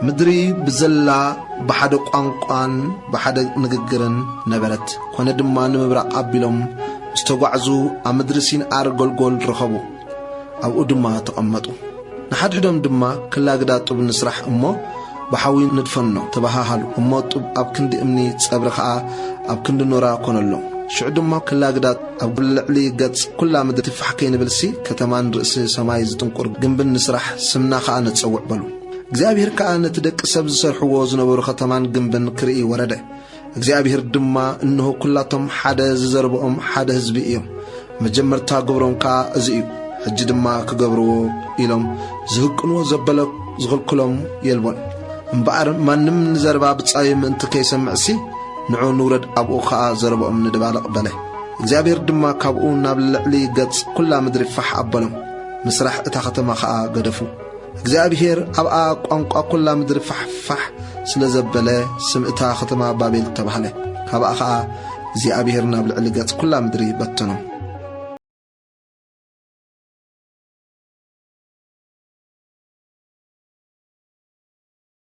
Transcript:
ምድሪ ብዘላ ብሓደ ቋንቋን ብሓደ ንግግርን ነበረት። ኮነ ድማ ንምብራቕ ኣቢሎም ምስ ተጓዕዙ ኣብ ምድሪ ሲንኣር ጎልጎል ረኸቡ። ኣብኡ ድማ ተቐመጡ። ንሓድሕዶም ድማ ክላ ግዳ ጡብ ንስራሕ እሞ ብሓዊ ንድፈኖ ተባሃሃሉ። እሞ ጡብ ኣብ ክንዲ እምኒ ጸብሪ ኸኣ ኣብ ክንዲ ኖራ ኮነሎም። ሽዑ ድማ ክላ ግዳ ኣብ ልዕሊ ገጽ ኩላ ምድሪ ትፋሕ ከይንብልሲ ከተማን ርእሲ ሰማይ ዝጥንቁር ግንብን ንስራሕ ስምና ኸኣ ነጸውዕ በሉ። እግዚኣብሔር ከኣ ነቲ ደቂ ሰብ ዝሰርሕዎ ዝነበሩ ከተማን ግንብን ክርኢ ወረደ። እግዚኣብሔር ድማ እንሆ ኩላቶም ሓደ ዝዘርብኦም ሓደ ህዝቢ እዮም። መጀመርታ ግብሮም ከኣ እዚ እዩ። ሕጂ ድማ ክገብርዎ ኢሎም ዝህቅንዎ ዘበለ ዝኽልክሎም የልቦን። እምበኣር ማንም ንዘረባ ብጻዩ ምእንቲ ከይሰምዕሲ ንዑ ንውረድ ኣብኡ ኸኣ ዘረብኦም ንድባልቕ በለ። እግዚኣብሔር ድማ ካብኡ ናብ ልዕሊ ገጽ ኩላ ምድሪ ፋሕ ኣበሎም። ምስራሕ እታ ኸተማ ኸኣ ገደፉ። እግዚኣብሔር ኣብኣ ቋንቋ ኩላ ምድሪ ፋሕፋሕ ስለ ዘበለ ስም እታ ኸተማ ባቤል ተባህለ። ካብኣ ኸኣ እግዚኣብሔር ናብ ልዕሊ ገጽ ኩላ ምድሪ በተኖም።